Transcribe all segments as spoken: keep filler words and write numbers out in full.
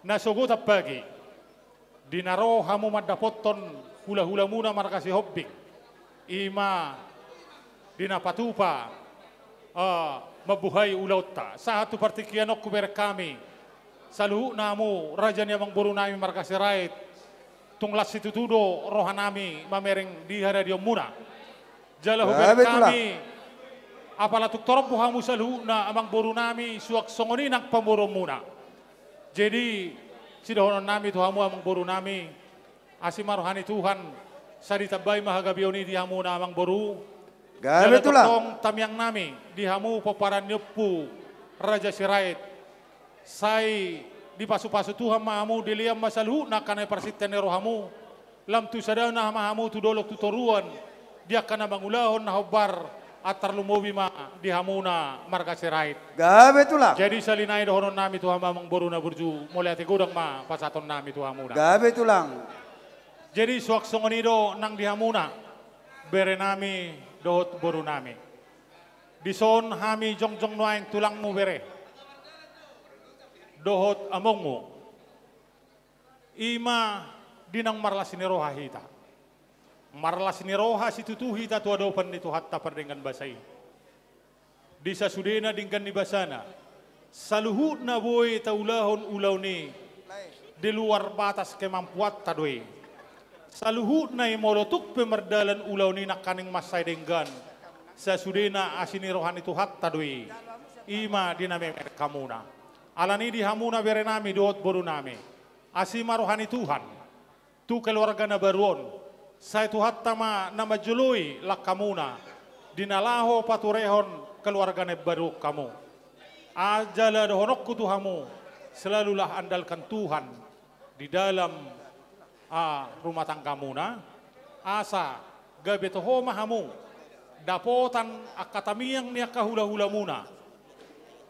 Na sogot ampagi, di na ro hamu mandapothon hulahulamuna marga Sihombing, i ma di na patupa, eh, mambuhai ulaonta. Sahat tu partingkian on hubereng hami saluhutna hamu raja ni amangborunami marga Sirait, tung las situtu do rohanami mamereng di haradeonmuna. Jala hubereng hami, apala tung torop do hamu saluhutna amangborunami, suang songon i nang pamoruonmuna. Jadi, sidohononnami tu hamu amangborunami, asi ma roha ni Tuhan, sai ditambai ma hagabeon i di hamuna amangboru. Gabe tulang. Jala tongtong tangiangnami di hamu pomparan ni Ompu Raja Sirait, sai dipasupasu Tuhan ma hamu, dilean ma saluhutna angka na parsinta ni rohamu, lam tu sadana ma hamu tu dolok tu toruan, di angka na mangulahon na hombar, antar lumobi ma di hamuna marga Sirait. Gabe tulang. Jadi sahali nai dohononnami tu hamu amangboru na burju, mauliate godang ma pasahatonnami tu hamuna. Gabe tulang. Jadi suang songon i do nang di hamuna berenami dohot borunami. Dison hami jongjong nuaeng tulangmu bere dohot amongmu. I ma di naung marlas ni roha hita. Marlas ni roha situtu hita tu adopan ni Tuhanta pardenggan basa i. Di sasudena denggan ni basana, saluhutna boi taulahon ulaon i, di luar batas kemampuanta do i. Saluhutna i molo tung pe mardalan ulaon i nangkaning mansai denggan, sasudena asi ni roha ni Tuhanta do i. I ma di na memereng hamuna. Alani di hamuna berenami dohot borunami, asi ma roha ni Tuhan tu keluarga na baru on. Sai Tuhanta ma na manjoloi langkamuna di na laho paturehon keluarga na imbaru on hamu. Ah, jala dohononku tu hamu, selalulah andalkan Tuhan di dalam, ah, rumah tanggamuna, asa gabe toho ma hamu dapotan angka tamiang ni angka hulahulamuna.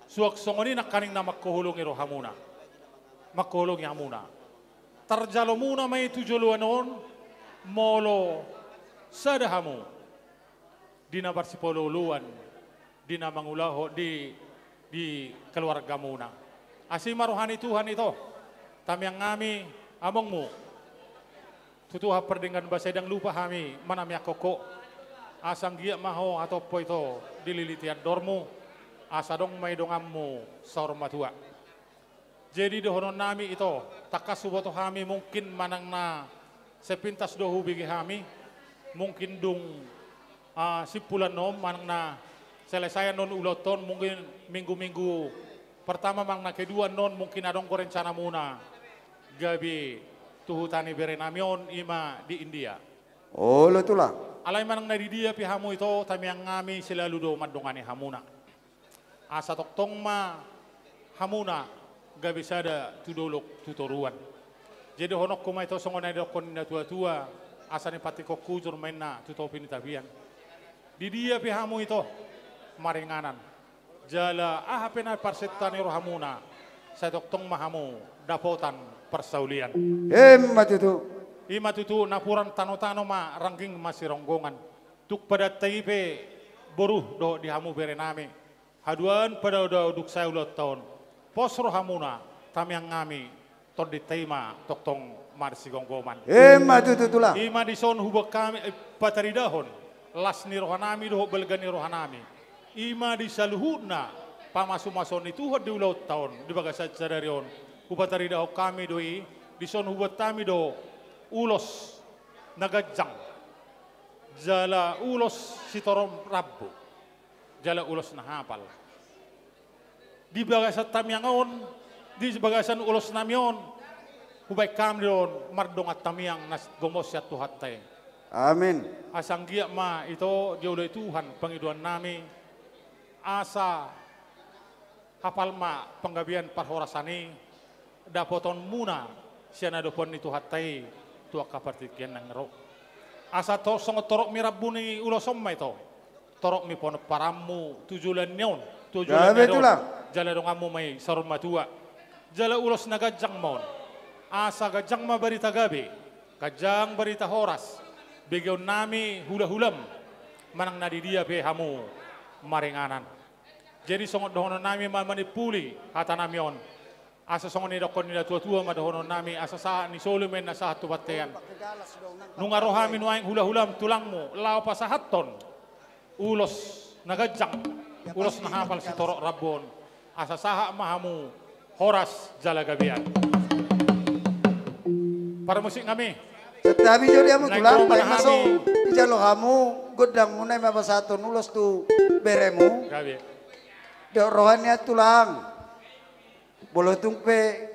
Suang songon i nangkaning na mangkoholongi rohamuna, mangkoholongi hamuna. Tarjalomuna ma i tu joloan on, molo sada hamu di na marsipaolooloan, di na mangulahon di, di keluargamuna. Asi ma roha ni Tuhan ito, tangiangnami amongmu. Tu Tuhan pardenggan basa i, ndang lupa hami manamiangkon ho. Asa anggiat ma ho hatompa ito dililiti andormu, asa adong ma i donganmu saur matua. Jadi dohononnami ito, tangkas huboto hami mungkin manang na sepintas do hubege hami, mungkin dung, ah, simpulan on manang na selesaian on ulaonta on, mungkin minggu-minggu pertama manang na kedua on mungkin adong do rencanamuna gabe tu huta ni berenami on, i ma di India. Olo tulang. Alai manang na di dia pe hamu ito, tangiangnami selalu do mandongani hamuna. Asa tongtong ma hamuna gabe sada tu dolok tu toruan. Jadi dohononku ma ito songon na nidokkon ni natuatua, asa nipantikkon hujur ma inna tu topi ni tapian. Di dia pe hamu ito maringanan, jala aha pe na parsinta ni rohamuna, sai tongtong ma hamu dapotan parsaulian. Emma tutu. I ma tutu, napuran tanotano ma, rangging ma sironggongan. Tung padanta i pe boru dohot di hamu berenami, haduan padaodao dung sae ulaonta on. Pos rohamuna, tangiangnami tondinta i ma tongtong marsigomgoman. Emma tutu tulang. I ma dison huboan hami, eh, pataridahon las ni rohanami dohot balga ni rohanami, i ma di saluhutna pamasumasuon ni Tuhan di ulaonta on, di bagasan sadari on, hupataridahon hami do i. Dison huboan hami do ulos na ganjang, jala ulos sitorom rambu, jala ulos na hapal. Di bagasan tangiang on, di bagasan ulosnami on, hubaen hami do on mardongan tangiang na gomos sian Tuhanta i. Amin. Asa anggiat ma ito dioloi Tuhan pangidoannami, asa hapal ma panggabean parhorasan i, dapotonmuna sian adopan ni Tuhanta i tu angka partingkian na naeng ro. Asa to-, songon torop ni rambu ni ulos on ma ito, torop ni pomparanmu tu joloan ni on, tu joloan ni on. Gabe tulang. Jala donganmu ma i saur matua. Jala ulos na ganjang ma on. Asa ganjang ma barita gabe, ganjang barita horas, begeonnami hulahulam, manang na di dia pe hamu maringanan. Jadi songon dohononnami ma manimpuli hatanami on. Asa songon nidokkon ni natuatua ma dohononnami, asa sahat ni solu ma inna sahat tu bontean. Nunga ro hami nuaeng hulahulam tulangmu laho pasahathon ulos na ganjang, ulos na hapal sitorop rambu on. Asa sahat ma hamu horas jala gabean. Parmusik nami. Santabi jo di hamu tulang, baen ma so dijalo hamu gondangmuna i ma pasahathon ulos tu beremu. Gabe. Dok roha ni an tulang. Molo tung pe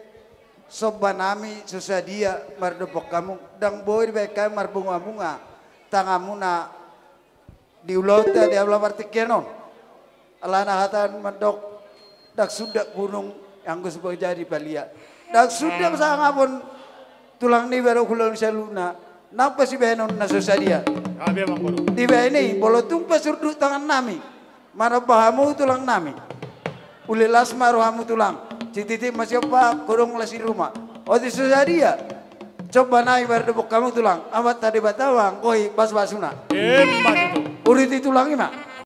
somba nami so sadia mardophon hamu, ndang boi dibaen hami marbungabunga tanganmuna di ulaonta di ulaon partingkian on. Alana hata mandok, ndang sundat gunung anggo so boi jadi palia. Ndang sundat sangap on tulang niba dohot ulaon saluhutna. Nang pe sibahenon na so sadia. Gabe ma boru. Dibaen i, molo tung pe surdut tangannami manomba hamu tulangnami. Uli las ma rohamu tulang. Sititi ma siompa, godang las i ruma. Otik so sadia somba nami mardophon hamu tulang, Amanta Debata ma anggo i basubasuna. Emma tutu. Uriti tulang i ma.